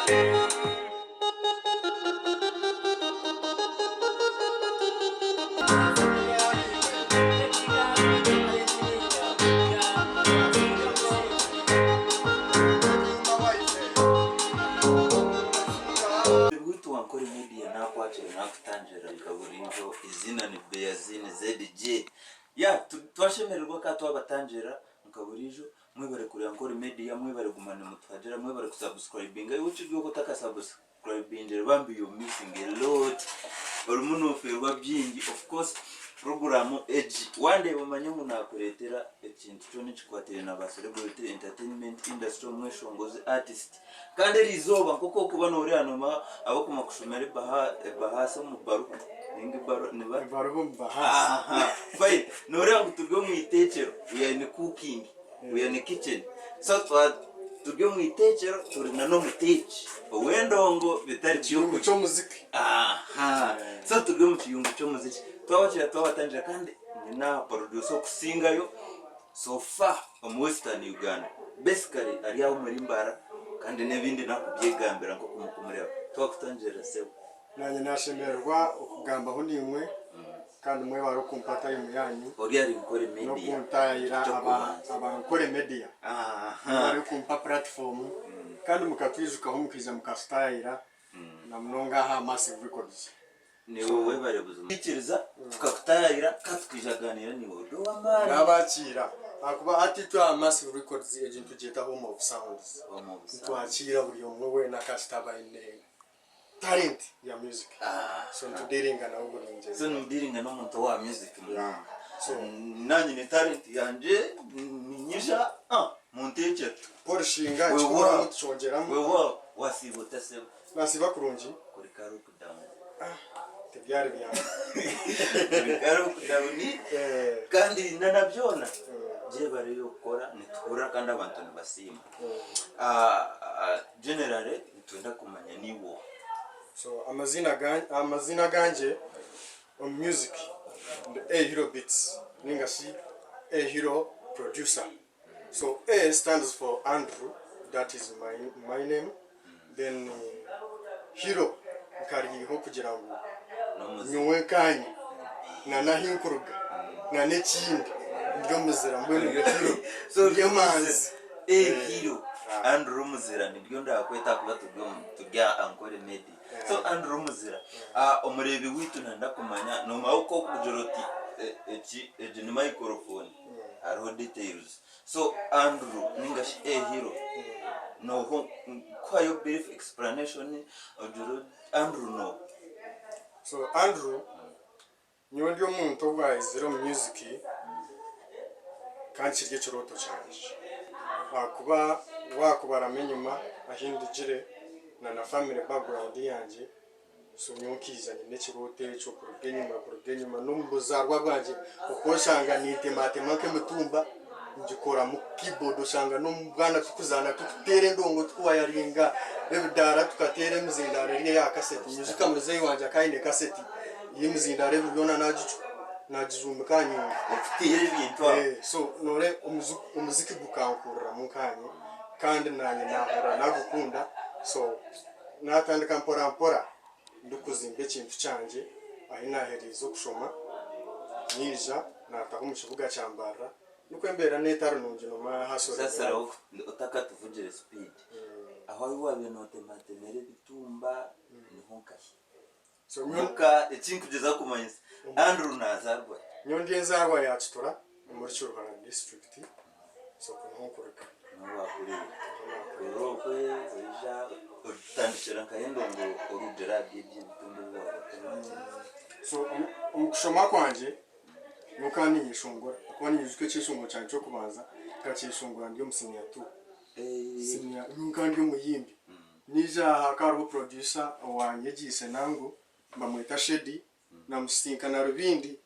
Beitu Ankore Media nakwakira nakutangira nka buriijo eiziina ni Beazine ZJ. Yeah twashemererwa ka twabatangira nka buriijo mwebare kureba Ankore Media mwebare kuguma nimutuhagira mwebare ku subscribinga iwe okiri okwo otaka subscribingire bambi you missing a lot orimu nofeerwa bingi of course puroguramu egi wandeeba omanye ngu nakureetera ekintu kyona ekikwatiraine na ba celebrity entertainment industry omweshongozi artist Kandi eri izooba nk'oku orikuba nooreeba noomanya abarikuma kushomera ebahaasa omu baruha nainga ebaruha niba Ebaruha omu bahaasa. Aha fine nooreeba ngu turi omu iteekyero we are in cooking we are in kitchen so twa turi omu iteekyero turi na n'omuteeki ow'endongo bitari Ekiyungu by'okurya ky'omuziki. Aha so turi omu kiyungu ky'omuziki twabakiira twabatangira kandi nyine aha producer okusingayo So far omu western Uganda basically ari aho omuri Mbarara kandi nebindi nakubyegambira nkoku mukumureeba. Twakutangirira sebo. Nanye nashemererwa okugambaho naimwe kandi mwebare okumpa time yanyu Ori ari Nkore Media nokuntayayira ekyokubanza. aba Nkore Media mwebare kumpa platform kandi mukatwijukaho mukaija mukatutayayira namunonga aha Massive Records. Niiwe webare buzima kwikiriza tukakutaayayira ka tukaija kugaaniira naiwe ori ow'amaani. Naabakiira ahakuba hati itwe aha Massive Records egi nitugyeta Home of Sounds. Home of Sounds. Nitwakiira buri omwe weena kasita aba aine talent ya music. So nitudealinga nabo buri ngyeri. So nimudealinga n'omuntu owa music munonga. Yeah. So. Naanye nyine talent yangye niinyija munteekyere. Polishinga ekikuburamu tukyongyeramu. Weewaawo wasiiba ota sebo? Nasiiba kurungi. Kureka lockdown. Tibyari byangu. Kureka lockdown kandi na byona gyebareyo kukora nituhurira kandi abantu nibasiima. Generally nitwenda kumanya niiwe oha? So amaziina agangye omu music ndi A Hero Beats ninga shi A Hero Producer. So A stands for Andrew that is my name then Hero nkaryihaho kugira ngu nyowe nkanye na n'ahinkuruga na n'ekindi ndi omuzira mbwenu ndi Hero ndi emanzi. A Hero Andrew Omuzira niryo ndakweta ahakuba turi aha Ankole Media. So Andrew Omuzira omureebi waitu nayenda kumanya nomanya oku orikugira oti egi egi ni microphone. Hariho details. So Andrew ninga shi A Hero noha kuhayo brief explanation ogire oti Andrew noha? So Andrew nyowe ndi omuntu owayizire omu music kandi kiri ekirooto kyangye ahakuba wakubaramu enyima ahi ndugire na na family background yangye So nyowe nkaija nyine ekirooto ekyo kuruga enyima kuruga enyima n'omu buzaarwa bwangye okwo oshanga nintematema nk'emitumba ngikoramu keyboard oshanga n'omu bwana turikuzaana turikuteera endongo turikuwayaringa ebidaara tukateera emizindaaro eri eya kaseti. Nyijuka muzeeyi wangye akaba aine kaseti y'emizindaaro ebiro byona nagicwa nagijumbika aha nyungu. Okuteera ebintu aho. So noreeba omuziki gukankuriramu nkaanye kandi naanye nahurira nagukunda so. Naatandika mporampora ndikuzimba ekintu kyangye ahi naahereize okushoma, naija naataha omu kibuga kya Mbarara nikwo embeera n'etari nungi noomanya hustle in Saasira life. otakatuvugire speed, ahu ahu waabaire nootematemaera ebitumba niho nkahi? So nyowe. Muka eki nkugyezaho kumanyisa Andrew naazaarwa hi? Nyowe ndi enzaarwa ya Kitura omuri Kiruhura district so okwo niho nkuruga. Niho waakuriire. Niho naakuriire. Reero okwe oija otandikira nkahi endongo orugira aha by'ebyo ebitumba ebi waaba otematema? So omu kushoma kwangye nyowe nkaba ninyeshongora ahakuba ninyijuka ekyeshongoro kyangye ky'okubanza nkakyeshongora ndi omu senior two. Senior nyowe nkaba ndi omuyimbi. Naija aha hakaba hariho producer owanyegyeise nangu nibamweta Sheddy namusisinkana Rubindi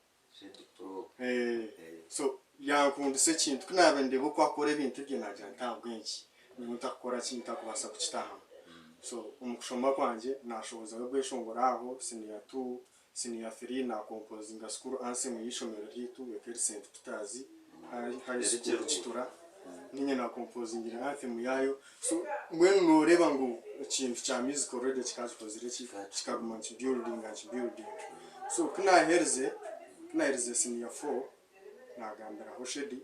so yankundisa ekintu ku naabaire ndeeba oku akora ebintu bye naagira nti ahabw'enki nyowe ntakukora ki ntakubaasa kukitaahamu. So omu kushoma kwangye naashohozayo obweshongoro aho senior two, senior three naakompozinga school anthem y'eishomero ryaitu ekeri Saint Peters High School Kitura. Niinye naakompozingire anthem yaayo. So mbwenu nooreeba ngu ekintu kya music already kikaba kikozire ki? Kikaguma nikibuildinga nikibuildinga. So ku naaherize, ku naaherize senior four, naagambiraho Sheddy,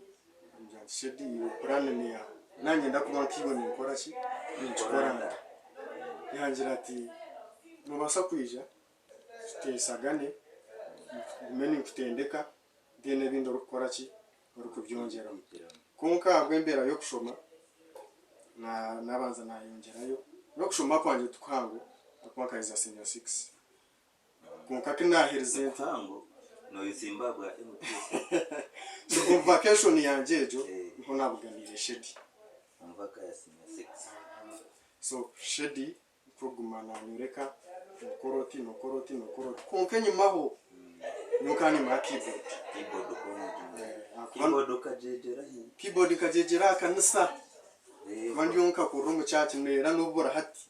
naamugira nti Sheddy plan neya naanyenda kuba nkaiwe ninkora ki? Ninkikora nta? Yangira ati noobaasa kwija tuteesagane, ngume ninkutendeka then ebindi orikukora ki? Orikubyongyeramu. Kwonka ahabw'embeera y'okushoma, nabanza nayongyerayo. N'okushoma kwangye ti kuhango ahakuba nkaheza senior six. Kwonka ku naaherize nti. Kuhango? Noyezimba ahabwa MTC? So omu vacation yangye egyo niho naabuganiire Sheddy. Omu vaka ya senior six. So Sheddy Nikwo kuguma naanyoreka nookora oti, nookora oti, nookora oti. Kwonka enyimaho nyowe nkaba niimuha keyboard. Keyboard okaba ogimuha. Ahakuba Keyboard okagyegyera hi? Keyboard nkagyegyera aha kanisa. Kuba ndi omu nkakurira omu church neera n'obura hati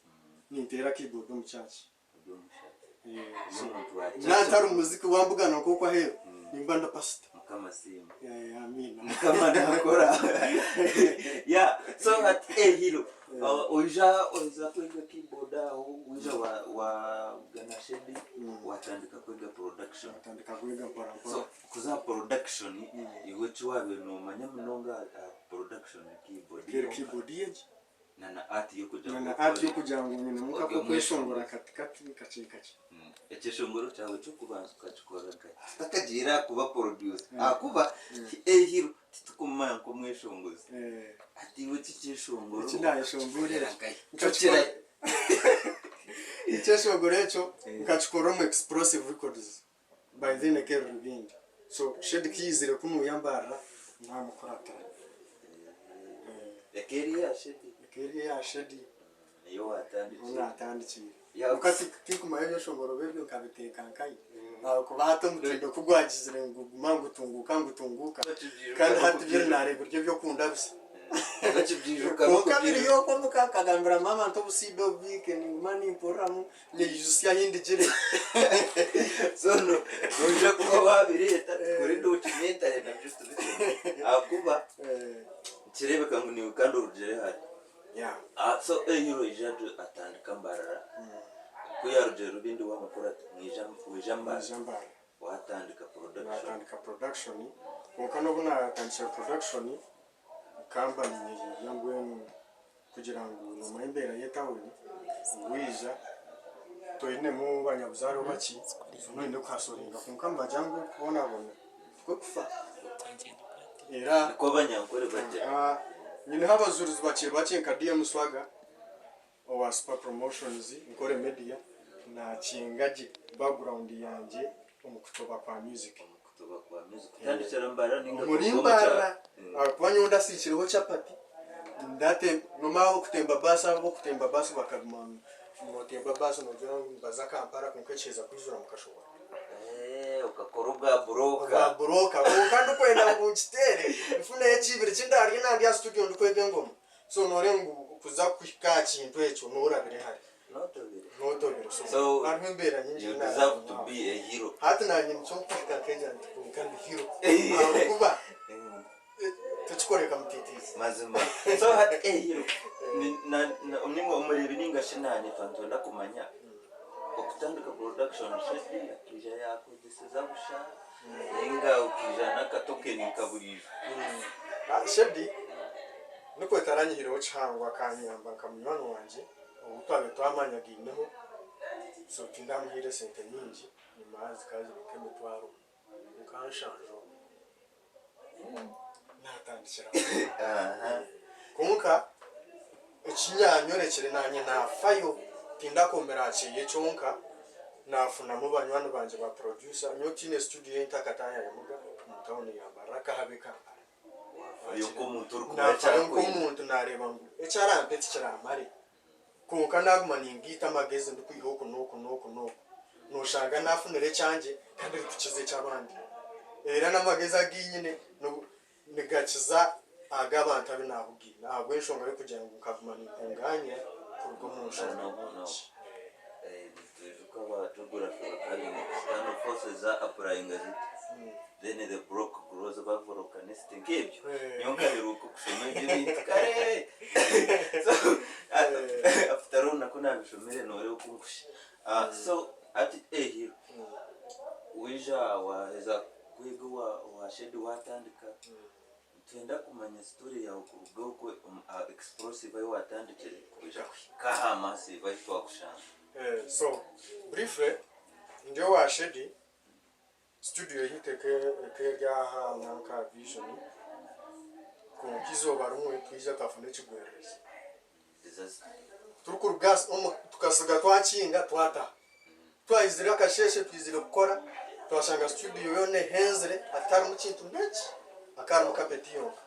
ninteera keyboard omu church. Ori omushaija. Ori omuntu wa church. Naatari muziki wambugana nk'oku aheeru nimba ndi pastor. Mukama asiimwe. Amiina. Mukama nakora. Yeah, so hati ehiro oija oija kwega keyboard aho oija wa wagana Sheddy watandika kwega production. Natandika kwega mpora mpora. So kuza aha production iwe eki wabaire nomanya munonga aha production ni keyboard Keri yonka keyboard egi. na na art y'okugira Na ngu na art okore y'okugira ngu nyinemu ori nk'akokweshongora omweshongozi. kati kati kakye kakye. Ekyeshongoro kyawe ky'okubanza okakikora nkahi? Tutakagiire aha kuba producer ahakuba ehiro titukumumanya nk'omweshongozi. Hati iwe eki ekyeshongoro Eki naayeshongora okakikorera ekyo nkahi? nkakikora ekyeshongoro ekyo nkakikora omu Explosive Records by then ekaba eri Rubindi so Sheddy ku yaizire kunuuya Mbarara naamukuratira. Eka eri eya Sheddy? Eka eri eya Sheddy. Niyo Niho waatandikiire? naatandikiire. Kwonka tinkumanya ebyeshongoro ebyo nkabiteeka nkahi ahakuba hati omutindo ku gwagizire ngu guma ngutunguuka ngutunguuka kandi hati byo naareeba biri eby'okundabisa. Kwonka biriyo okwo omuka nkagambira maama nti obusiida obubiike ninguma nimpuriramu nyeyijutsya ahi ndigire. So noija kuba waabireeta tukore documentary nabyo tubiteho ahakuba nikireebeka ngu naiwe kandi orugire hare. Yeah. Ah, so ehiro aija atyo atandika Mbarara. Ku yarugire Rubindi wamukurata mwija waija Mbarara Naija Mbarara. watandika production. Natandika production kwonka n'obu natandikire production nkamba ninyeyiiya mbwenu kugira ngu nomanya embeera y'etawuni waija toinemu banyabuzaare oba ki so noine kuhasoringa kwonka nibagira ngu okubonabona tikwo kufa era Nikwo abanyankore bagira. Nyineho abajurizi bakye bakye nka DM Swaga owa Super Promotions, Nkore Media nakinga gye background yangye omu kutoba kwa music. Omu kutoba kwa music. Kutandikira Mbarara ninga Omuri kuruga omu Mbarara kyaro? ahakuba nyowe ndasiikireho chapati ndate nomanya abokutemba baasi abo abokutemba baasi bakaguma notemba baasi nogira ngu nibaza Kampala kwonka ekiheza kwijura mukashohora. Eeh okakora obwa buroka. Obwa buroka kwonka ndikwenda ngu nkiteere nfuneyo ekiibiri ki ndarye nandi aha studio ndikwega engoma so noreeba ngu kuza kuhika aha kintu ekyo norabire hare Notobire. notobire so So hariho embeera nyingi you ei deserve narabiremu to aho. be a hero. Hati nanye nikyo nkuhika nkegira nti kwonka ndi hero ahabw'okuba tokikoreka mutitiizi. Mazima. So hati eh hero ni na na ninga omureebi ninga shi naanye twaba nitwenda kumanya okutandika production shedi akaija yakwegyeseza busha ninga okaija n'akatokeni nka buriijo. Shedi nikwo taranyihireho kihango akanyamba nka munywani wangye ou twabaire twamanyagaineho so tindamuhaire sente nyingi enyima zikaba ziri nk'emitwaro nka nshanju Natandikira aho. Kwonka eki nyanyorekire nanye nafayo tindakomera aha kyeyo kyonka nafunamu banywani bangye ba producer nyowe tihaine studio ei ntakatayayemuga omu town ya Mbarara kahabe Kampala. Wafayo nk'omuntu orikumanya eki Nafayo arikwenda. nk'omuntu nareeba ngu eki arampe tikiramare Kwonka naaguma ningaita amagezi ndikwiha oku n'oku n'oku n'oku, nooshanga naafunire ekyangye kandi erikukiza eky'abandi. Era n'amagezi agu nyine nigakiza ag'abantu abu naabugaine ahabw'enshonga y'okugira ngu nkaguma ninkunganya kuruga omu nshonga nyingi. Nitwijuka aba geography bakaba baine external forces za applyinga ziti then the block grows. Abagozi ba Volcanist nk'ebyo. Eh. Nyowe nkaheruka kushoma ebyo ebintu kare. So Eh. after all nakwo nabishomire noreeba oku nkusha. Ah, so ati eh hero waija waheza kwega owa owa shedi watandika nitwenda kumanya story yawe kuruga okwe omu aha explosive ahi watandikire kwija kuhika aha massive ahi twakushanga. Eh, so briefly ndi owa shedi Studio yaitu ekaba eri aha nanka aha Vision kwonka eizooba rimwe twaija twafuna ekigwererezi. Turikuruga omu tukasiga twakinga twataha. Twayizire akasheeshe twizire kukora twashanga studio yoona ehenzire hatarimu kintu nakye hakaba harimu kapeti yonka.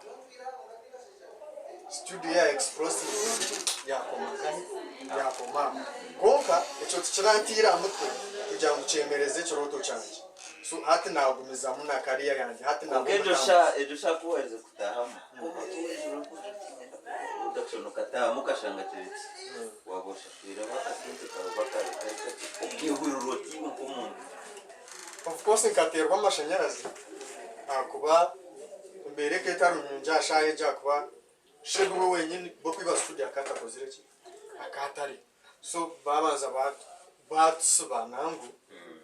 Studio ya Explosive yakoma nkahi? Yakoma aho. Kwonka ekyo tikirantiire aha mutwe kugira ngu kyemereze ekirooto kyangye. So hati naagumizamu na career yangye. Hati Kwonka naba egyo omutambuzi. shaaha egyo shaaha ku waaherize kutaahamu, kwonka otuhwezire orikugira oti niinyenda kukora production okataahamu okashanga kiri ki, waaba oshashwireho akasente kaawe oba kari kari kakye, okeehurira oti iwe nk'omuntu? Of course nkateerwa amashanyarazi ahakuba Embeera ekaba etari nungi aha shaaha egyo ahakuba Shebi we wenyini bw'okwiba studio akaba atakozire ki? Akaba atariyo. So baabanza baatusiba nangu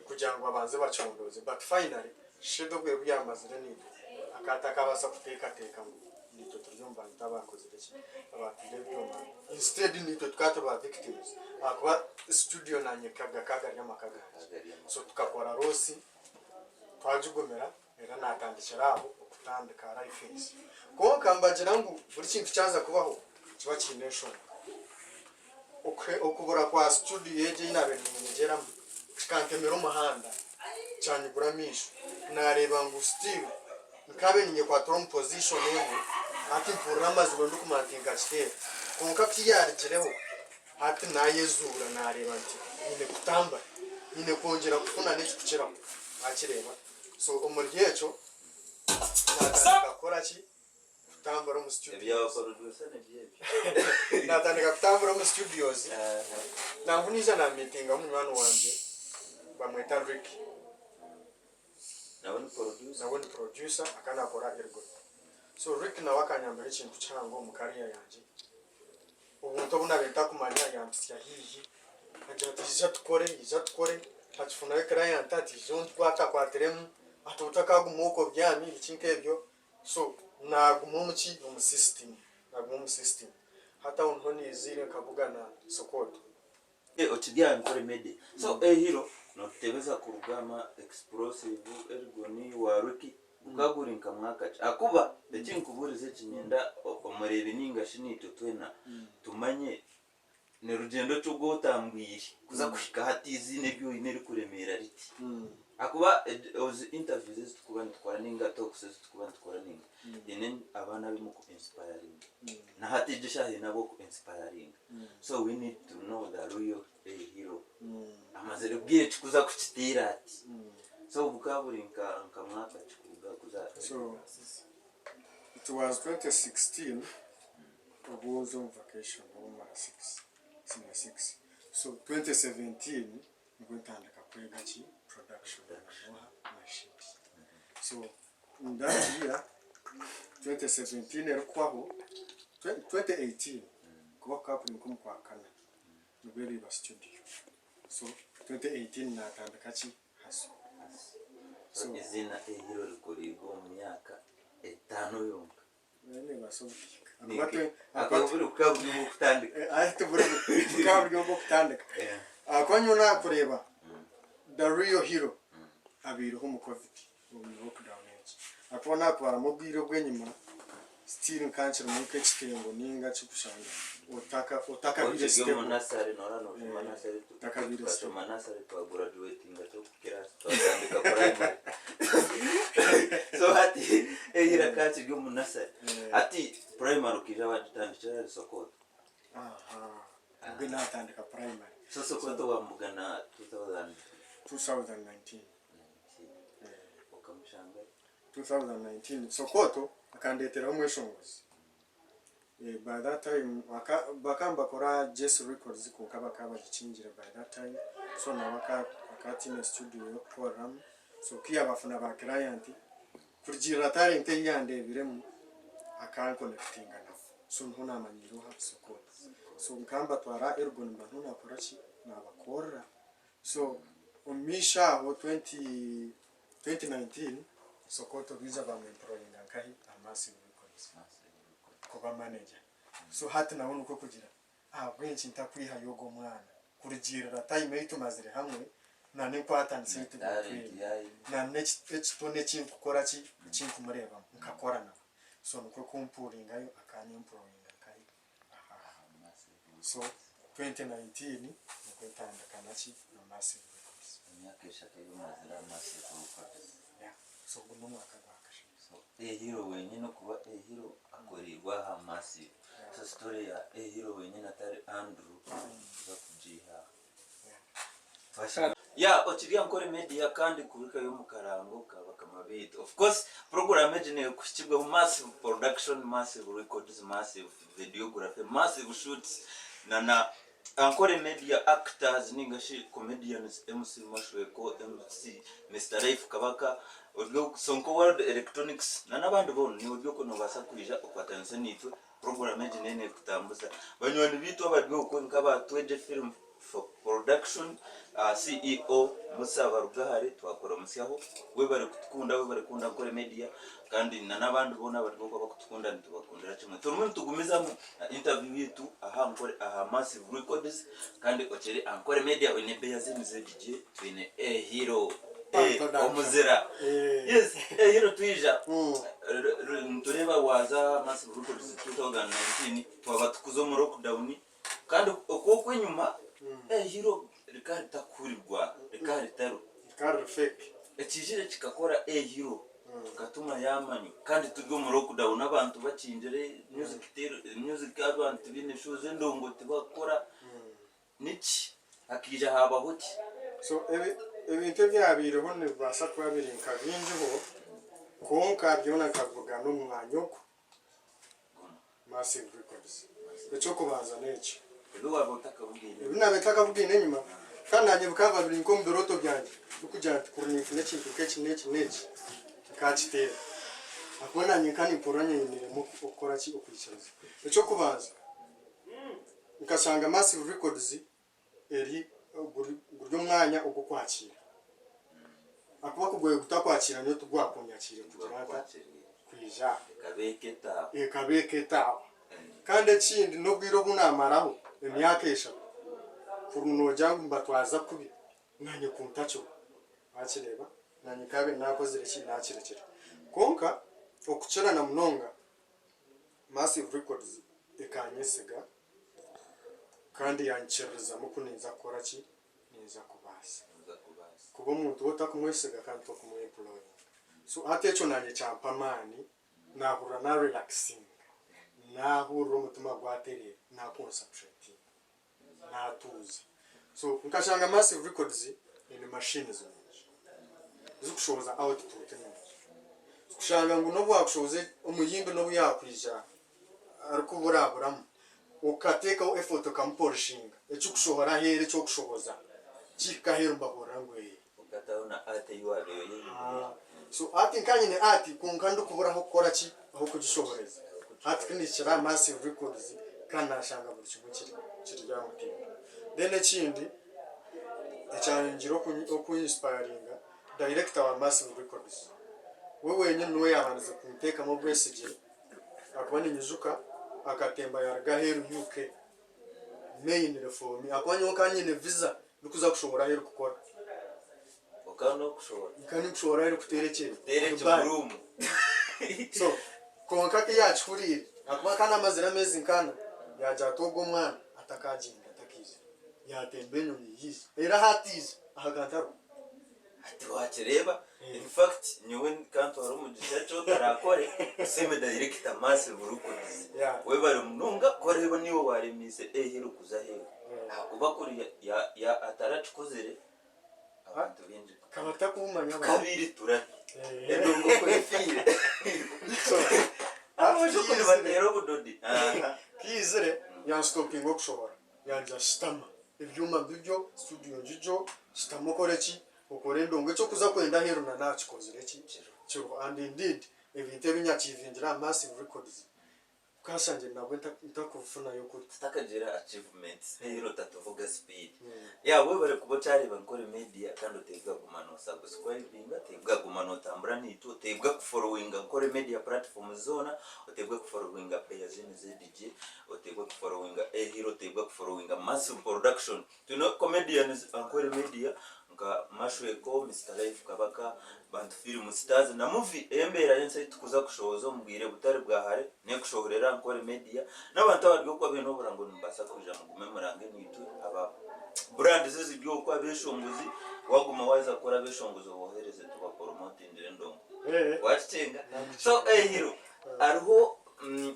kugira ngu babanze bacondooze but finally Shebi obwire obu yaamazire naitwe akaba atakabaasa kuteekateeka ngu naitwe turi omu bantu abaakozire ki? Abaatiire ebyoma. Instead naitwe tukaba turi ba victims ahakuba studio naanye gakaba gari amaka gangye. So tukakora loss twagigumira. Reero naatandikira aho okutandika life ensya. Kwonka nibagira ngu buri kintu kyaza kubaho kiba kiine enshonga. Okubura kwa studio egyo ei naabaire niinyegyeramu kikantemera omuhanda kyanyigura amaisho. Naareeba ngu still nkaabaire ninyekwatira omu position emwe hati mpurira amazibu ndikumanya nti nkakiteera. Kwonka ku yaarugireho hati naayezuura naareeba nti nyine kutambura, nyine kwongyera kufuna n'ekirikukiraho. Waakireeba? So omuri ekyo natandika kukora ki? Kutambura omu studios. Ebya producer nibyo ebyo. Natandika kutambura omu studios. Nangwa naija namitingaho munywani wangye bamweta Rick. Nawe ni producer? Nawe ni producer akaba nakora Ergon. So Rick nawe akanyambira ekintu kihango omu career yangye. Obuntu obu naabaire ntakumanya yampitsya haihi agira ati ija tukore, ija tukore, akifunayo client ati ija onkwatakwatiiremu ati otakaguma okwo obyami biki nk'ebyo so naaguma omu ki omu system naaguma omu system hati aho niho naiziire nkabugana Sokoto. Okiri aha Nkore Media. So ehiro notutebeza kuruga ama explosive, Elgon, Warwick gukaba guri nka mwaka ki? Ahakuba eki nkubuurize eki niinyenda omureebi nainga shi naitwe twena tumanye ni rugyendo ki ogu otambwire kuza kuhika hati eiziina eri oine erikuremeera riti. Ahakuba ezi interviews ezi turikuba nitukora nainga talks ezi turikuba nitukora nainga haine abaana abu muku inspiringa na hati egi eshaaha haine abu oku inspiringa. So we need to know the real a hero amazire bwire ki kuza kukiteera ati so bukaba buri nka nka mwaka ki kuruga kuza So it was 2016 obu oza omu vacation obu mara six senior six so 2017 nibwo ntandika kwega ki production na na shit so in that year 2017 erikuhwaho 2018 kuba kukaba kuri nk'omu kwakana nibwo eriiba studio so 2018 natandika ki hustle. So eiziina eri orikoriirwe omu myaka etaano yonka. Nebaasa obutahika. Ahakuba buri bukaba buri obw'okutandika. Hati buri bukaba buri obw'okutandika. Ahakuba nyowe naakureeba the real hero abaireho omu covid omu lockdown egi. Ahakuba naakubaramu obwire obw'enyima still nkaba nkirimu nk'ekitengo nainga ki kushanga otakabaire Okiri omu stable. nasare noora nooshoma nasare Otakabaire tukashoma stable. nasare twagurajuwetinga class twatandika primary. So hati eira akaba akiri omu nursery. Hati primary okaija wagitandikira ahari Sokoto. Aha, obwe natandika primary. So Sokoto wamubugana 2000? 2019. Okamushangayo? 2019 Sokoto akandeteraho omweshongozi. By that time bakaba nibakora Jesse records kwonka bakaba bagikingire by that time so nawe akaba ataine studio y'okukoreramu so ku yaaba afuna ba client ku. Kurugiirira talent ei yandeebiremu akankonectinga nabo. So niho naamanyiire oha Sokot. So nkambatwara aha Elgon mba niho naakora ki, naabakorera. So omu maisho aho 20, 2019 Sokot baija bamwemployinga nkahi aha Massive Records kuba manager. So hati nawe nikwo kugira Ahabw'enki ntakwihayo ogwo mwana? Kurugiirira time ei tumazire hamwe na n'enkwatanisa ei tubire twine na n'ekitone eki nkukora ki eki nkumureebamu nkakora nawe. So nikwo kumpuuringayo akanyemployinga nkahi aha. So 2019 nikwo ntandika naki na Massive Records. Emyaka eshatu ei omazire aha Massive Records. Yeah, so ogu n'omwaka gwa kashatu. So A Hero wenyine okuba A Hero akoreirwe aha Massive. So story ya A Hero wenyine atari Andrew tuza kugiiha aha. Yeah okiri Ankole Media kandi kubikayo omu karango ka bakama baitu. Of course program egi nekuhikibwaho Massive Production, Massive Records, Massive Videography, Massive Shoots na na Ankole Media Actors ninga shi Comedians MC Mashweko, MC Mister Life Kabaka, ori Sonko World Electronics na n'abandi boona niiwe ori okwo nobaasa kwija okwatanise naitwe program egi neyo nekutambuza. Banywani baitu abari okwo nk'aba Twegye Film Production, CEO Musa Barugahare twakuramutsyaho webare kutukunda webare kukunda Ankole Media kandi na n'abandi boona abari okwo abakutukunda nitubakundira kimwe. Turimu nitugumizamu na interview yaitu aha Ankole aha Massive Records kandi okiri Ankole Media oine Beazin ZJ twine A Hero eh, omuzira yes A Hero twija nitureeba waaza Massive Records 2019 twaba tukuza omu lockdown Kandi okwo okw'enyima ehiro rikaba ritakuhurirwa, rikaba ritariho. Rikaba riri fake. Ekiijire kikakora ehiro kikatuma yaamanywa kandi turi omu lockdown abantu bakingire, music teri, music abantu tibaine shows, endongo tibakukora, niki? Hakaija haabaho ki? So ebi ebintu ebyabaireho nibibaasa kuba biri nka bingiho kwonka byona nkabibugana omu mwanya ogu. Massive Records. Eky'okubanza n'eki. Ebi waaba otakabugaine. Ebi naabaire ntakabugaine enyima, kandi naanye bikaba biri nk'omu birooto byangye bikugira nti kuri ninfuna ekintu nk'eki n'eki n'eki, nkaakiteera. Ahakuba naanye nka nimpurira nyeyiniiremu okukora ki? Okwikiriza. Eky'okubanza, nkashanga Massive Records eri guri guri omwanya ogw'okwakiira. Ahakuba ku gwabaire gutakwakiira nyowe tigwakunyakiire kugira nta? Kwija aha. Ekaba eka etaaho. Ekaba eka etaaho. Kandi ekindi n'obwire obu naamaraho, emyaka eshatu, kuri noogira ngu nibatwaza kubi, naanye kuntakirwa. Waakireeba? Naanye nkaabaire naakozire ki? Naakirekire. Kwonka okukira na munonga, Massive Records ekanyesiga. Kandi yaanyikiririzamu ku ninza kukora ki? Ninza kubaasa. Kuba omuntu ou otakumwesiga kandi tokumwemployinga. So hati ekyo naanye kyampa amaani, naahurira naarelakisinga, naahurira omutima gwatereera, naakonsapureetinga, naatuuza. So nkashanga Massive Records eine machines nungi zikushohoza output nungi. Kushanga ngu n'obu waakushohoza omuyimbi n'obu yaakwija arikuburaburamu okateekaho effort okamupolishinga ekikushohora aheeru ekyokushohoza kihika aheeru nibahurira ngu ee. Okataho na art ei waabaire oyehindwire. So art nka nyine art kwonka ndikubura ahokukora ki ahokugishohoreza hati ku nihikira aha massive records kandi nashanga buri kimwe kiri kiri aha mutindo. Then ekindi ekyanyongyire oku inspiringa director wa massive records we wenyini niwe yabandize kunteekamu obwesigye Ahakuba ninyijuka akatemba yaruga aheeru UK mainly for me ahakuba nyowe nkaba nyine visa ndikuza kushohora aheeru kukora. Okaba nokushohora? Nkaba ninkushohora aheeru kuteera eki Kuteera Dubai. ekiguruumu. So kwonka ku yakihuriire ahakuba nkaba namazire ameezi nk'ana yaagira ati ogwo omwana atakagyenda atakaizire yatemba enyonyi yaija reero ahu atiija ahagantaro. Hati wakireeba in fact nyowe kantwara omugisha eki otarakore osiime director Massive Records webare munonga ku oreeba niiwe waremiise eheru kuza aheeru ahakuba kuri atarakikozire abantu baingi tukabaire turahi endongo ku efiire aboojo nibateera obudodi. Kiizire yansitopinga okushohora Yangira shutama, ebyoma mbibyo, studio ngigyo, shutama okore ki? Okore endongo. Eky'okuza kwenda aheeru na naakikozire ki? Kiriho and indeed ebintu ebi nyakiivingire aha Massive Records Nkashangire nabwe ntakufunayo kuri. Tutakagira achievements hero tatuvuga speed yeah webare kuba okyareba Nkore media kandi oteebwa guma no subscribinga oteebwa guma notambura naitwe oteebwa ku followinga Nkore media platforms zoona oteebwa ku followinga Beyazin ZG oteebwa ku followinga A Hero oteebwa ku followinga Massive Production Twine comedians Ankole Media nka Mashweko, Mister Life Kabaka, Bantu Film Stars na movie ey'embeera y'ensi ei tukuza kushohoza omu bwire butari bwa hare n'ekushohorera Ankole Media n'abantu abari okwo abaine oburango nimubaasa kwija mugume murange naitwe aba brands eziri okwo abeshongozi waguma waaza kukora abeshongozi obohereze tubaporomotingire endongo wakikyenga so ehiro hariho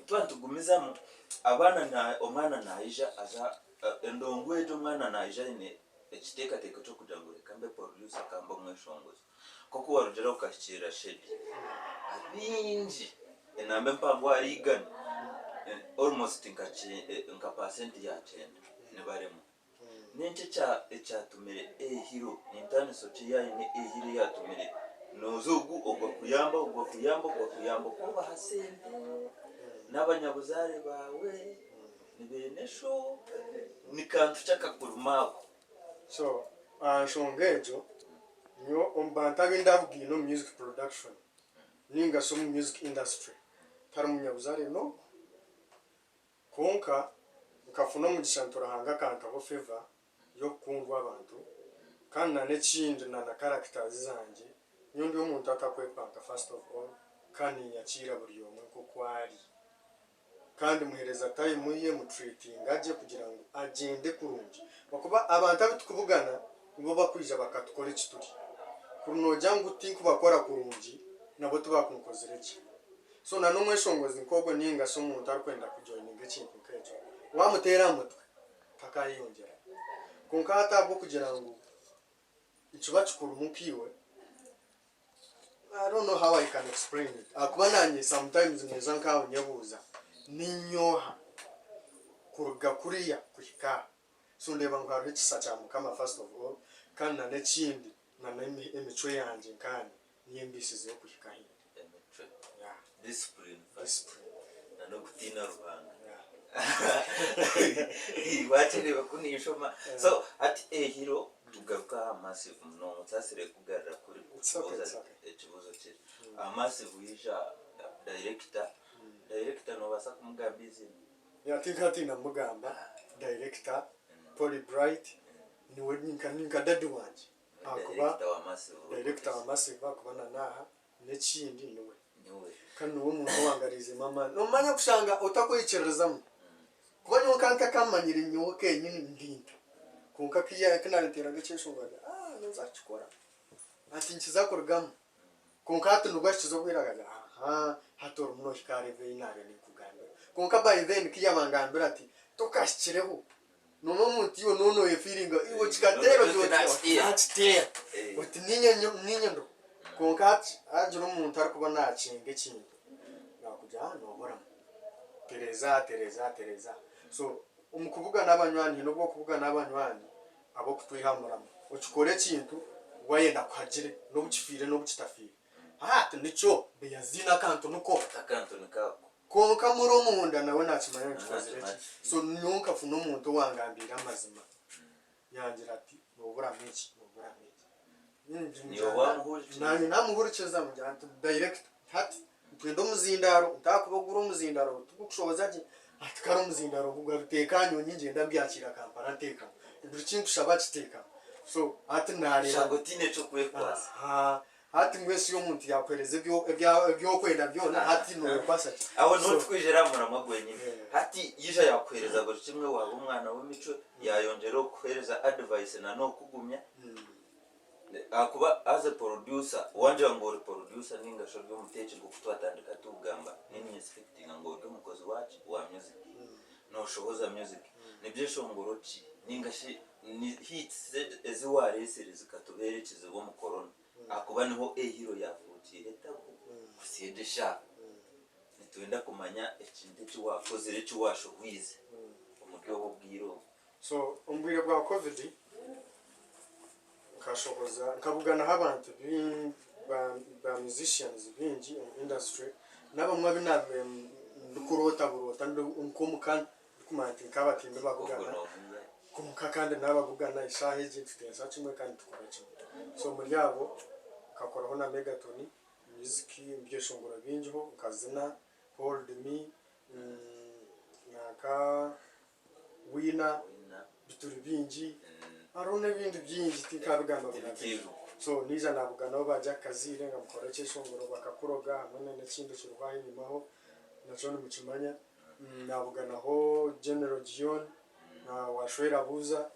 twaba nitugumizamu abaana na omwana naija aza Endongo egyo omwana naija aine ekiteekateeko ky'okugira ngu reka mbe producer ka mbe omweshongozi. Nk'oku warugireho okahikiirira Sheddy, abaingi enamba empango ahari igana, almost nka paasenti ya kyenda nibaremwa. N'enki ekyatumire A-Hero, ni ntaaniso ki ei aine A-Hero eyatumire nooza ogu ogu akuyamba, ogu akuyamba, ogu akuyamba, oku obaha sente n'abanyabuzaare baawe. Ni beene sho, ni kantu ki akakuruma ako? So aha nshonga egyo, nyowe omu bantu abu ndabugaine omu music production ninga shi omu music industry tiharimu munyabuzaare n'omwe. Kwonka nkafuna omugisha nti Ruhanga akantaho favour y'okukundwa abantu kandi na n'ekindi na na characters zangye, nyowe ndi omuntu atakwepanka first of all kandi ninyakiira buri omwe nk'oku ari. Kandi muhereza time ye mutreatinga gye kugira ngu agyende kurungi ahakuba abantu abu tukubugana nibo bakwija bakatukora eki turi. Kuri nogira ngu tinkubakora kurungi nabo tibakunkozire gye. So na n'omweshongozi nk'ogwo ninga shi omuntu arikwenda kujoininga ekintu nk'ekyo wamuteera aha mutwe takayeyongyerayo. Kwonka hati ahabw'okugira ngu nikiba kikurimu nkaiwe, I don't know how I can explain it ahakuba nanye sometimes ninza nkaaho nyebuuza ninyoha kuruga kuriya kuhika aha so ndeeba ngu hariho ekisa kya mukama first of all kandi na n'ekindi na n'emicwe yangye nkaanye niyo embiisizeho kuhika ahi ndi. Emicwe, Yeah. discipline first Discipline. na n'okutiina Ruhanga. Yeah. Wakireeba ku ninshoma so hati ehiro Tugaruke aha Massive munonga nsaasire kukugarura kuri It's okay, kubuuza it's okay. ekibuuzo kiri. Aha Massive yaija director, director noobaasa kumugamba eiziina? Yeah, tinkaatiina kumugamba, director Polly Bright niwe ninka ninka daddy wangye Niwe ahakuba director wa Massive director wa Records. Massive ahakuba na naaha n'ekindi niwe. Niwe. Kandi niwe omuntu owangariizemu amaani. Noomanya kushanga otakwikiririzamu Kuba nyowe nkaba ntakamanyire nyowe kenyini ndi nta. Kwonka ku nareeteraga ekyeshongoro nkagira aah noza kukikora ati nikiza kurugamu. Kwonka hati nibwo ahikize obwire akagira ahaa hati orimu nohika aha level ei naabaire ninkugambira. Kwonka by then ku yabangambira ati tokahikireho, noomanya omuntu iwe nooba noyefiiringa iwe kikateera oti nakiteera oti niinye ndiho. Kwonka hati haagira omuntu arikuba naakyenga ekintu naakugira aah nooburamu. Tereza, tereza, tereza. So omu kubugana abanywani haine obu okubugana abanywani ab'okutwihamuramu. Okikora ekintu wayenda kuhagire n'obu kifiire n'obu kitafiire. Haa nikyo beyaziine akantu niko. Akantu nikako. Kwonka muri omunda nawe nakimanya ngu kikozire ki. So nyowe nkafuna omuntu owangambiire amazima. Yangira ati noburamu eki, noburamu eki. Niiwe waamuhurikiriza? Naanye naamuhurikiriza mugira nti director hati nitwenda omuzindaaro ntakuba ogura omuzindaaro tigukushohoza gye ati kare omuzindaaro gugaruteeka aha nyonyi ngyenda mbyakiira Kampala nteekamu buri kinkushaba akiteekamu so hati naareeba Shanga otaine ky'okwekwasa. Ahaa hati mbwenu shi omuntu yaakuheereza ebyokwenda byona hati nooyekwasa ki? Aho niho tukwijira aha muramwa gwenyine. Hati yaija yaakuheereza buri kimwe waaba omwana w'emicwe, yaayongyera okukuheereza advice na n'okukugumya. Ahakuba as a producer, wangira ngu ori producer ninga shi ori omuteeki nk'oku twatandika tukugamba, niinye expectinga ngu ori omukozi waki? Wa music. Nooshohoza music. Ni byeshongoro ki ninga shi ni hits ezi waareetsire zikatubeera ekizibu omu corona? Ahakuba niho A-Hero yaafuukiire etabu kuhitsya egi eshaaha. Nitwenda kumanya ekintu eki waakozire, eki waashohwize omuri obu obwire obu. So omu bwire bwa covid nkashohoza nkabuganaho abantu ba musicians baingi omu industry n'abamwe abu naabaire ndikuroota buroota ndi nk'omuka ndikumanya nti nkaaba tindibabugana kwonka kandi naababugana eshaaha egi nituteesa kimwe kandi nitukora kimwe. So omuri abo nkakoraho na Megatoni music ebyeshongoro bingiho nka Zina, Hold Me, nanka Winner bituri bingi hariho n'ebindi bingi tinkabigamba buri so naija nabuganaho ba Jack Kaziire nkamukora ekyeshongoro bakakuroga hamwe n'ekindi ekiriho aho enyimaho nakyo nimukimanya nabuganaho General Gion Washwera Buuza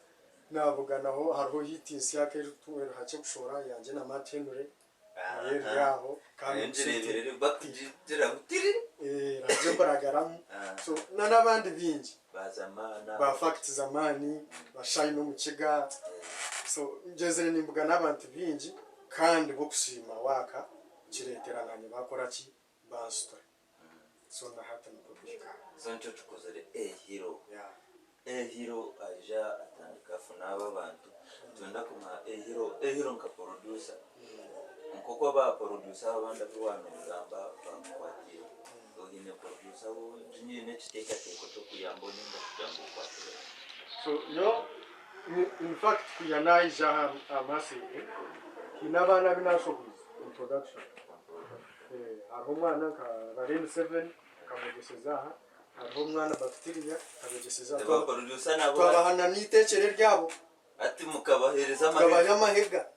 nabuganaho hariho hit nsya erihakye kushohora yangye na Matt Henry nayo eri aho kandi Engireeberere bakugira ngu tiri. Eragye kuragaramu so n'abandi baingi Bazamaana. Ba Fact Zamani, ba Shine Omukiga so ngyezire nimbugana abantu baingi kandi b'okusiima waaka kireetera naanye baakora ki bansitura so na hati nikwo kuhika. So nikyo kikozire A Hero. Yeah. A Hero aija atandika afuna abo abantu. Nitwenda kumanya A Hero, A Hero nka producer, nk'oku aba producer abandi abu waanogamba baakukwatiire, oine producer ou oine ekiteekateeko ky'okuyamba ninga kugira ngu okwatire? So nyowe in fact kwiha naija aha Massive, haine abaana abu naashoboize in production. Hariho omwana nka Rareen Seven nkamwegyeseza aha. Hariho omwana bacteria abegyeseza Ba producer nabo twabaha na n'itekyero eryabo ati mukabahereza amahega. Tukabaha amahega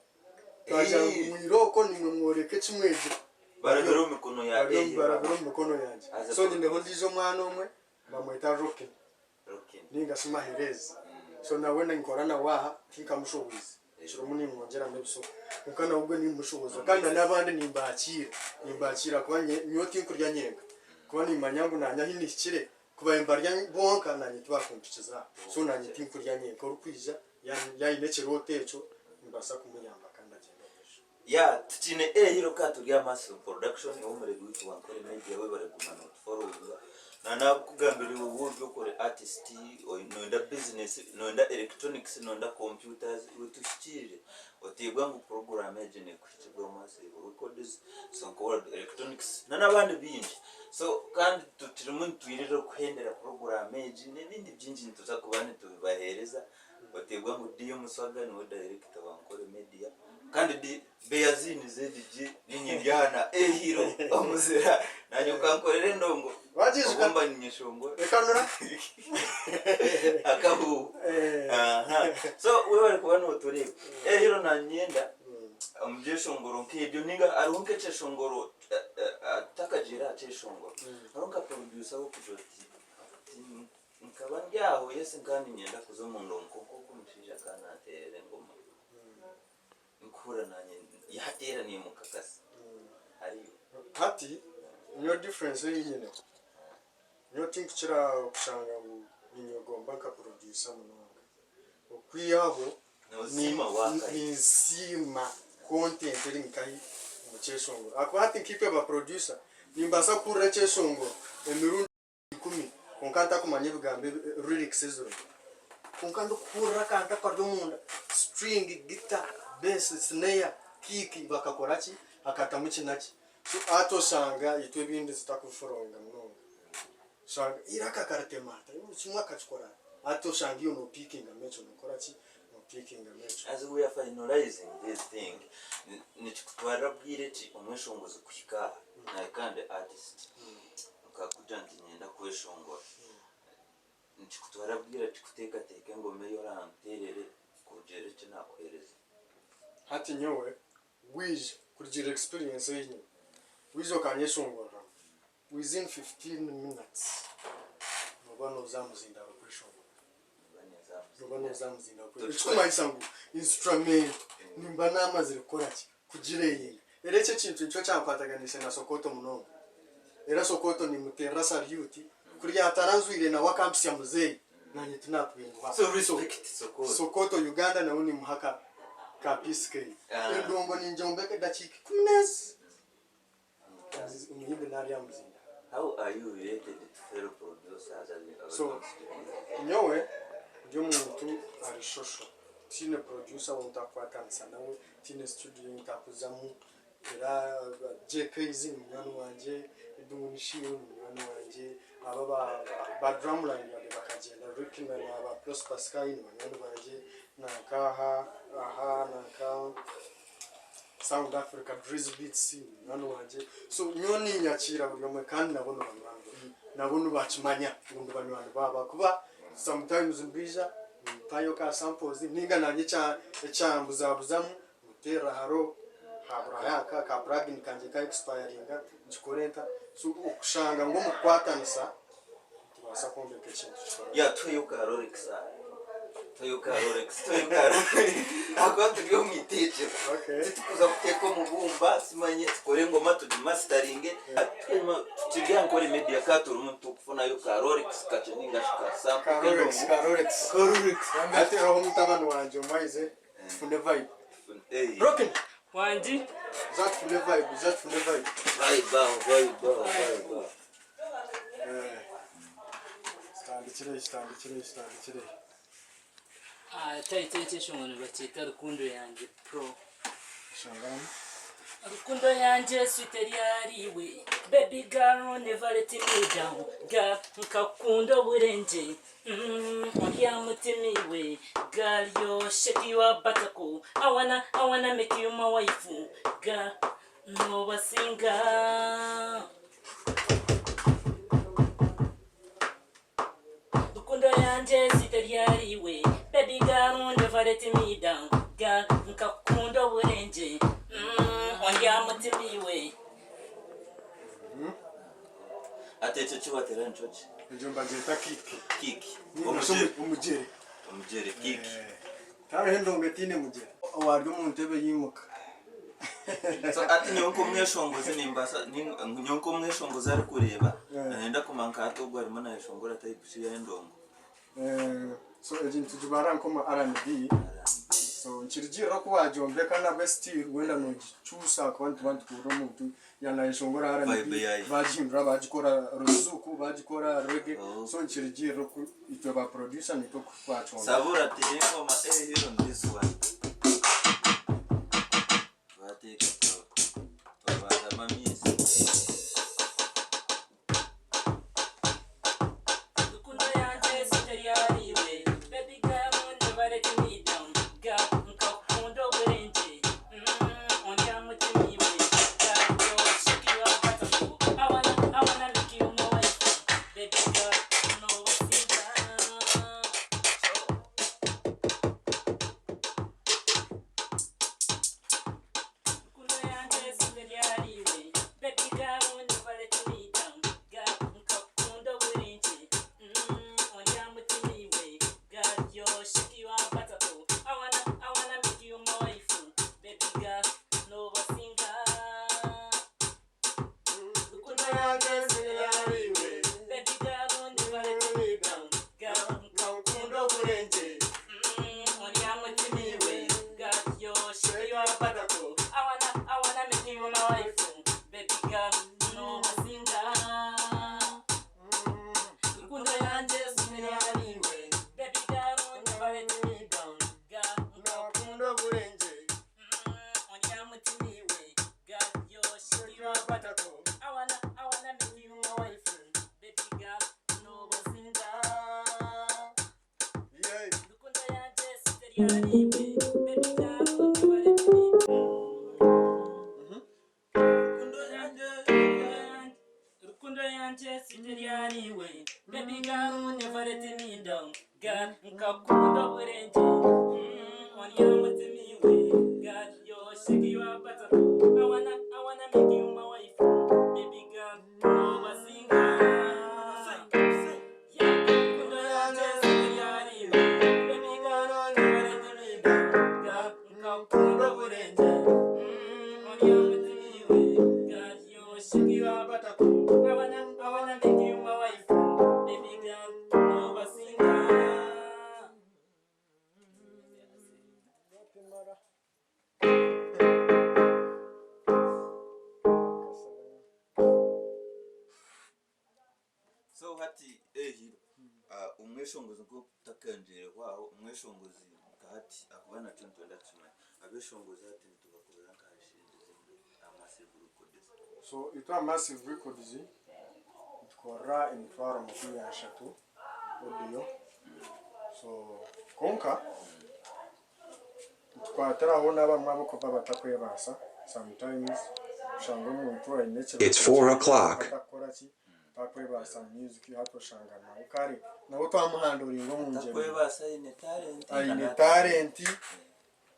twagira ngu mwirooko nimwe mworeke eki mwegire. Barabire omu mikono ya Ehi. Barabire omu mikono yangye. So nyineho ondiijo omwana omwe bamweta Rokin ninga shi Maherezi. So nawe ninkora nawe aha tinkamushoboize. Kirimu nimwongyeramu ebisoko. Kwonka nawe ogwe nimmushoboza kandi na n'abandi nimbakiira. Nimbakiira ahakuba nyowe tinkurya nyenka. Kuba nimmanya ngu naanye ahi nihikire, ku baabaire nibarya bonka naanye tibakumpikiza aha. So naanye tinkurya nyenka. Orikwija yaaba aine ekirooto ekyo, nimbaasa kumuyamba kandi agyende omu maisho. Yeah tukiine A Hero ka turi aha Massive Production niwe omuregi waitu wa Ankole Media webare kuguma notufollowinga na nakugambira iwe woori okore artist noyenda business noyenda electronics noyenda computers iwe tuhikiirire oteebwa ngu program egi nekuhikibwaho Massive Records Sonko World Electronics na n'abandi baingi so kandi tukirimu nitwirira okuhendera program egi n'ebindi bingi nituza kuba nitubibaheereza. Oteebwa ngu DM Swaga niwe director wa Ankole Media kandi di Beyazini ZG ninye ndi aha na A Hero omuzira nanye okankorera endongo Wagiijuka? obu mba ninyeshongora Ekanura? akahuuhu Aha. So webare kuba notureeba. A Hero nanyenda omu byeshongoro nk'ebyo ninga hariho nk'ekyeshongoro tutakagiire aha kyeshongoro hariho nka producer wokugira oti Nkaba ndi aho, yes nkaba niinyenda kuza omu ndongo kwonka ogwo omushaija akaba nanteerera engoma. Nkuhurira naanye yaateera niimukakasa. Hariyo. Hati nyowe difference ei nyineho, nyowe tinkukira kushanga ngu ninyegomba nka producer munonga. Okwihaho Noosiima waakare. Ninsiima content eri nkahi omu kyeshongoro. Ahakuba hati nkaitwe ba producer nimbaasa kuhurira ekyeshongoro emirundi. 10 kwonka ntakumanya ebigambo ebi lyrics ezirimu kwonka ndikuhurira akantu akari omunda string, guitar, bass, snare, kick bakakora ki akatamu ki naki so hati oshanga itwe ebindi tutakubifollowinga munonga oshanga eiraka akaritema ata buri kimwe akakikora ata hati oshanga iwe nopikingamu ekyo nokora ki nopikingamu ekyo. As we are finalizing this thing, nikikutwarira bwire ki omweshongozi kuhika aha nawe kandi artist? Nkakugira nti niinyenda kweshongora. Nikikutwara bwire ki kuteekateeka engoma ei oranteerere kurugiirira eki naakuheereza? Hati nyowe waija kurugiirira experience ei nyine, waija okanyeshongoreramu within 15 minutes nooba nooza aha muzindaaro kweshongora. Nooba nooza aha muzindaaro kweshongora. Ekikumanyisa ngu instrumental nimba naamazire kukora ki? Kugireyinga. Era ekyo ekintu nikyo kyankwataganiise na Sokoto munonga. Era Sokoto nimuteerera salyuti kuri yataranzwire nawe akampitsya muzeeyi nanye tinakubenguha. So respect Sokoto. Sokoto Uganda nawe nimuha ka ka peace keye. Endongo ningyombeka edakiika ikumu n'ezi. Omuyimbi nari aha muzinda. How are you related to fellow producers as So nyowe ndi omuntu ari shosho tihaine producer ou ntakukwatanisa nawe, tihaine studio ei ntakuzamu. Era JKZ ni munywani wangye, Edwin Shio ni munywani wangye, aba ba ba drumline baabaire bakagyenda Rick na na ba Prosper Sky ni banywani bangye, nanka aha aha nanka Sound Africa Drizzy Beats ni munywani wangye. So nyowe ninyakiira buri omwe kandi nabo ni banywani bangye, nabo nibakimanya ngu ndi banywani baabo ahakuba sometimes nibaija nimpayo ka samples ninga nanye ekya ekyambuzabuzamu Nteerera haro haburayo aka ka plugin kangye ka expiringa ngikore nta so okushanga ngu omu kukwatanisa nitubaasa kwombeka ekintu kikora. Ya tuheyo ka Rolex aha. Tuheyo ka Rolex, tuheyo ka Rolex. Ahakuba turi omu iteekyero. Okay. Titukuza kuteeka omu bumba simanye tukore engoma tugimasitaringe. Twema tukiri aha Nkore Media ka turimu nitukufunayo ka Rolex kakye ninga shi ka sample Ka Rolex, k'endongo. ka Rolex. Ka Rolex. Hati hariho mutabani wangye omwe aize Tufune vibe. Rockin. Wangi. Za tufune vibe, za tufune vibe. Vibe aho, vibe aho, vibe aho. Eh. Kitandikire, kitandikire, kitandikire. Ah, title y'ekyeshongoro nibakyeta Rukundo Yangye Pro. Shangaramu. Rukundo yangye sweet eryariwe Baby girl never let me down Girl nkakukunda oburengye Mm, ori aha mutima iwe Girl yo shake your buttock I wanna, I wanna make you my wife Girl nobasinga. Rukundo yangye sweet eryariwe Baby girl never let me down Girl nkakukunda oburengye Mm, ori aha mutima iwe. Hati ekyo eki wateera nikyo ki? Egyo nibagyeta kick. Kick. Ningashi Omugyere. omugyere. Omugyere, kick. Tihariho endongo etaine mugyere. Owaari omu ntebe yaimuka. So hati nyowe nk'omweshongozi nimbaasa, nyowe nk'omweshongozi arikureeba, nayenda kumanya nka hati ogu arimu nayeshongora type ki y'endongo? So egi nitugibara nk'omu R&B. So nikirugiirira oku waagyombeka nabwe still wenda noogikyusa ahakuba nituba nituhurira omuntu yaaba naayeshongora R&B Vibe yaayo. baagihindura baagikora ruzuku baagikora reggae Oh. so nikirugiirira oku itwe ba producer nitwe oku twakyombeka. Sabura teera engoma eh here on this one. Twateeka twabanzamu amaizi. Rukundo yangye sente ryariwe Baby girl never let me down Girl nkakukunda oburengye mm, Ondi aha mutima iwe Girl yo shake your butterful I wanna, I wanna make you my wife Baby girl nobasinga. Rukundo yangye sente ryariwe Baby girl never let me down Girl nkakukunda oburengye mm, Ondi aha mutima iwe Girl yo shake your butterful I wanna, I wanna make you my wife Baby girl nobasinga. Rukundo yange sente Baby girl never let me down Girl nkakukunda oburengye mm, Ondi aha mutima iwe Girl yo shake your butterful I wanna, I wanna make you my wife Baby girl nobasinga. Rukundo yangye sente Baby girl never let me down Girl nkakukunda oburengye mm, Ondi aha mutima iwe Girl yo shake your butterful I wanna, I wanna make you my wife Baby girl nobasinga. Rukundo yangye sente ryariwe Baby girl never let me Rukundo yangye. Rukundo yangye sente ryariwe Baby girl never let me down Girl nkakukunda oburengye mm, Ondi aha mutima iwe Girl yo shake your butterful I wanna, I wanna make you my wife Baby girl nobasinga. Yeah, Rukundo yangye sente ryariwe Baby girl never let me down Girl nkakukunda oburengye mm, Ondi aha mutima iwe Girl yo shake your butterful I wanna, I wanna make you my wife Baby girl nobasinga. So hati ehiro omweshongozi nk'okutakangyereho aho omweshongozi nka hati ahakuba nakyo nitwenda kukimanya abeshongozi hati nitubakubira nka aha shilingis zingahi? Massive Records? So itwe aha Massive Records nitukorera emitwaro 30 audio so kwonka nitukwatiraho n'abamwe abarikuba batakwebaasa sometimes oshanga omuntu aine ekirooto It's 4 o'clock. atakukora ki takwebaasa mu music hati oshanga nawe kare nawe twamuhanduringa omu ngyero Atakwebaasa aine talent. Aine talent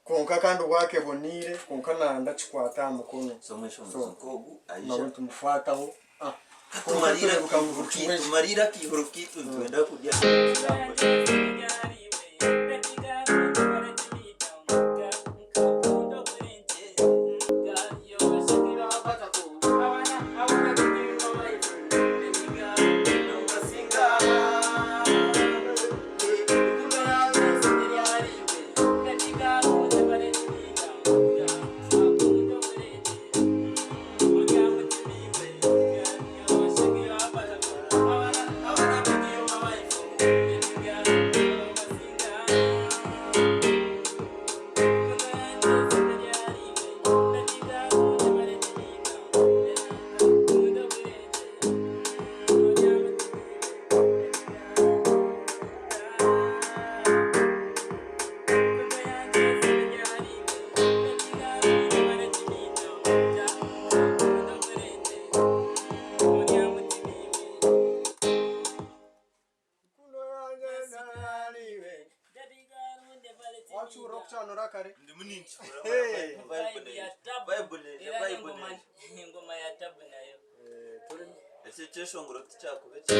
kwonka kandi work eboneire kwonka nayenda kikwate aha mukono. So mwesha So, omuzi nk'ogu aija. Nawe tumukwataho ah, kwonka Tumariire turebuka ngu akaihuro buri kimwe kiitu, tumariire akaihuro kiitu nitwenda kurya. Wakiwurira okucyanura kare? Ndimu ninkihurira Hey! vibe neija, vibe neija, vibe neija. Engoma ya tabu nayo. Eki ekyeshongoro tikyakuba ekya.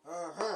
Aha.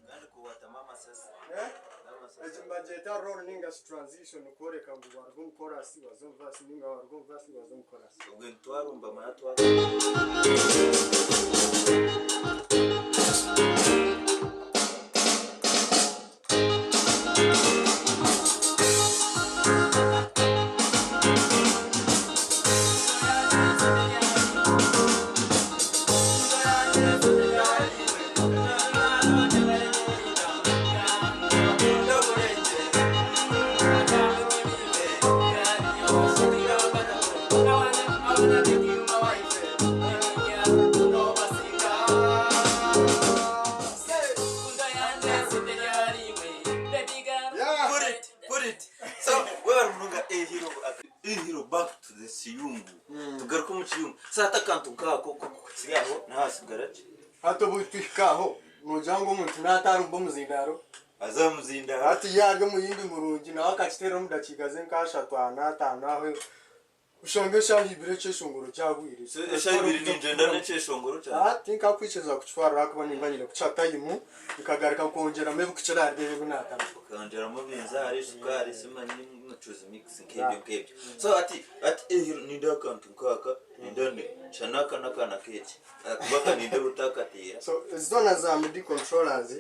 Kandi kuwatamu amasasi. Eh? N'amasasi. Egi nibagyeta roll ninga shi transition kworeka ngu waruga omu chorus waza omu verse ninga waruga omu verse waza omu chorus. Obwe nitwarumba mara twa. Yeah. Put it, put it. So, webare munonga eh hero eh hero back to the kiyungu. Tugaruke omu kiyungu. So hati akantu nkako kiri aho nahasigara ki? Hati obu tuhika aho noogira ngu omuntu naatarumba omuzindaaro Aza omu muzindaaro. hati yaarya omuyimbi murungi nawe akakiteera omu dakiika ze nka ashatu ana ataano aho. Oshange eshaaha ibiri ekyeshongoro kyahweire. So eshaaha ibiri ningyenda n'ekyeshongoro kyangye? Aa tinkakwikiriza kukitwara ahakuba nimba nyine kukiha tayimu nkagaruka nkongyeramu ebikukira ahari ebi ebi naatamu. Okongyeramu ebinzaari, shukaari, simanyi mucuzi mix nk'ebyo nk'ebyo. So hati hati eh nindeeba akantu nkaaka nindeeba ni shana aka n'akaana k'eki ahakuba aka nindeeba otakateera. So ezi zoona za midi controllers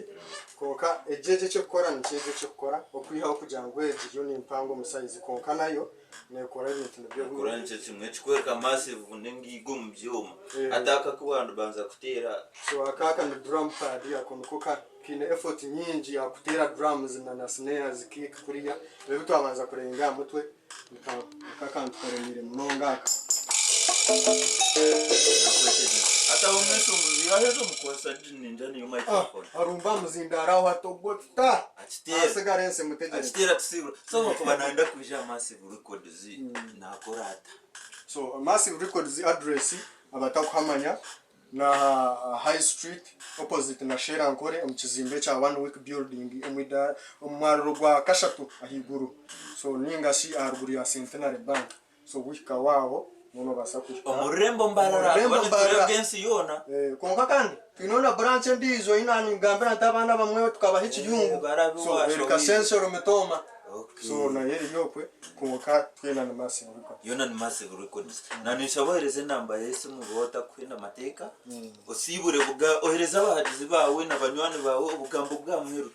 kwonka egi egi ekirikukora nikyo egi ekirikukora okwihaho kugira ngu egi yo ni mpango omu size kwonka nayo Nekora ebintu nibyo bimwe. Nekora nikyo kimwe ekikworeka massive n'engiiga omu byoma. Hati aka aku wabanza kuteera. So aka aka ni drum pad ako niko kaine effort nyingi ya kuteera drums na na snares, kick kuriya. Ebi ebitwabanza kurenga aha mutwe niko akantu karemeire munonga aka. Hati aho omweshongozi yaheza omukwasa ninja niyo microphone. Arumba aha muzindaaro aho atogota. Akiteera. Asigara ensi emutegyereze. Akiteera tusiibura. So wakuba nayenda kwija aha Massive Records nakora ata? So Massive Records address abatakuhamanya naha High Street opposite na Shell Ankole omu kizimbe ekya One Week Building omu mwariro gwa kashatu ahaiguru so ningashi aharuguru ya Centenary Bank. So guhika waabo mbwenu nobaasa kuhika. Omu rurembo Mbarara Omu rurembo ahakuba Mbarara. nitureebwa ensi yoona. Eh, kwonka kandi twineho na branch endiijo ei naaningambira nti abaana abamwe tukabaha ekiyungu. Eh, barabe So waasha eri owiire. Kasensero Mitooma. Okay. So nayo eri okwe kwonka twena ni Massive Records. Yoona ni Massive Records. Na ninshaba ohereze enamba y'esimu waaba otakuhenda amateeka, osiibure buga ohereze abahagizi baawe na banywani baawe obugambo bwa muheru.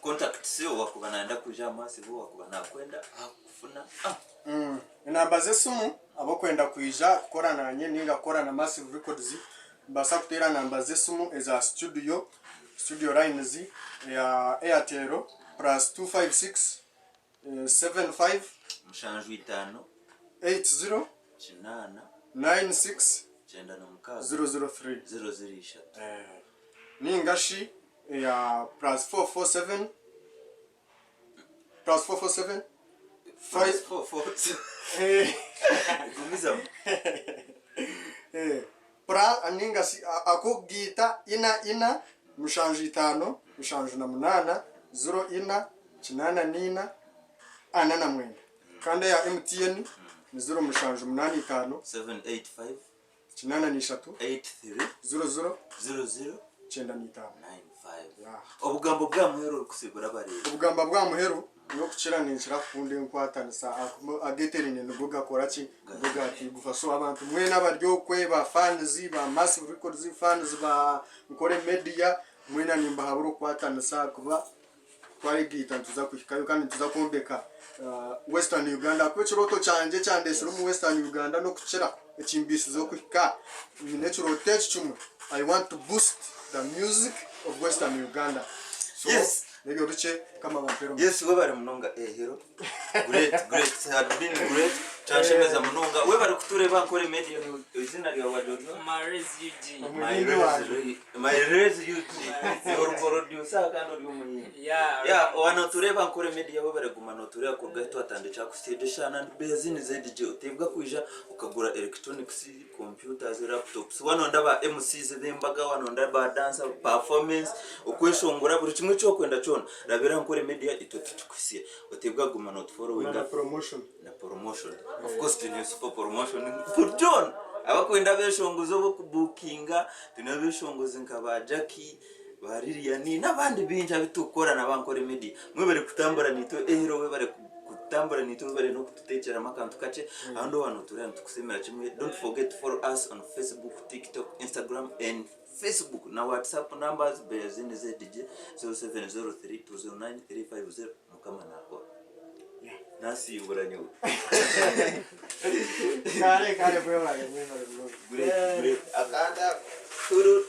Contacts owakuba nayenda kwija aha Massive, owakuba nakwenda ahakukufuna. Ah. Enamba z'esimu ab'okwenda kwija kukora nanye ninga kukora na Massive Records nibaasa kuteera namba z'esimu eza studio, studio lines eya Airtel +256 75 75 80 8 96 96 003 003. Ninga shi eya +447 +447 Plus 447. Eh. Gumizamu. Eh, pra ninga shi ak'okugaita ina ina mushanju itaano mushanju na munaana ziro ina kinaana n'ina ana na mwenda kandi eya MTN ni 0785 785 83 83 00 00 95. 95. Yeah. Obugambo bwa muheru orikusibura abareebi. Obugamba bwa muheru nokukira ninkira kukunda enkwatanisa ahakuba ageterine nigo gakora ki nigo gatigufa so abantu mwena abari okwe ba fans ba Massive Records fans ba Nkore Media mwena nimbahabura okukwatanisa ahakuba Twayegaita nituza kuhikayo kandi nituza kwombeka Western Uganda ahakuba ekirooto kyangye ekyandetsire omu Western Uganda n'okukira ekimbiisize okuhika nyine ekirooto eki kimwe I want to boost the music of Western Uganda so Yes. n'ebyo bikye Mukama abampere omugisha. Yes webare munonga eh hero great great had been great kyanshemeza munonga webare kutureba Ankole media izina ryawe wagira oti Maurice UG. Omuyimbi wangye. My Raise UG ori producer kandi ori omuyimbi. Yeah, Yeah, right. wano otureeba Ankole Media webare guma notureeba kuruga ahi twatandikira kusiiga eshaana ndi Beazini ZJ oteebwa kwija okagura electronics, computers, laptops wano ndaba MCs b'embaga wano ndaba dancer performance okweshongora buri kimwe ekyokwenda kyona rabira Ankole Media itwe tukikuhitsye oteebwa kuguma Na na notufollowinga promotion. na promotion of course twine super promotion for John abakwenda abeshongozi obokubukinga twine abeshongozi nka ba Jackie ba Lilian n'abandi bingi abitukukora na Ankole Media mwebare kutambura nitwe ehero webare kutambura nitwe webare n'okututekyeramu akantu kakye ahandi owanu turiya nitukusiimira kimwe don't forget to follow us on Facebook TikTok Instagram and Facebook na WhatsApp numbers Beyazini ZJ 0703 209 350 Mukama nakora. Nasiibura nyowe. Kare kare mwebare mwebare munonga. Great, great. Akanda. Turu.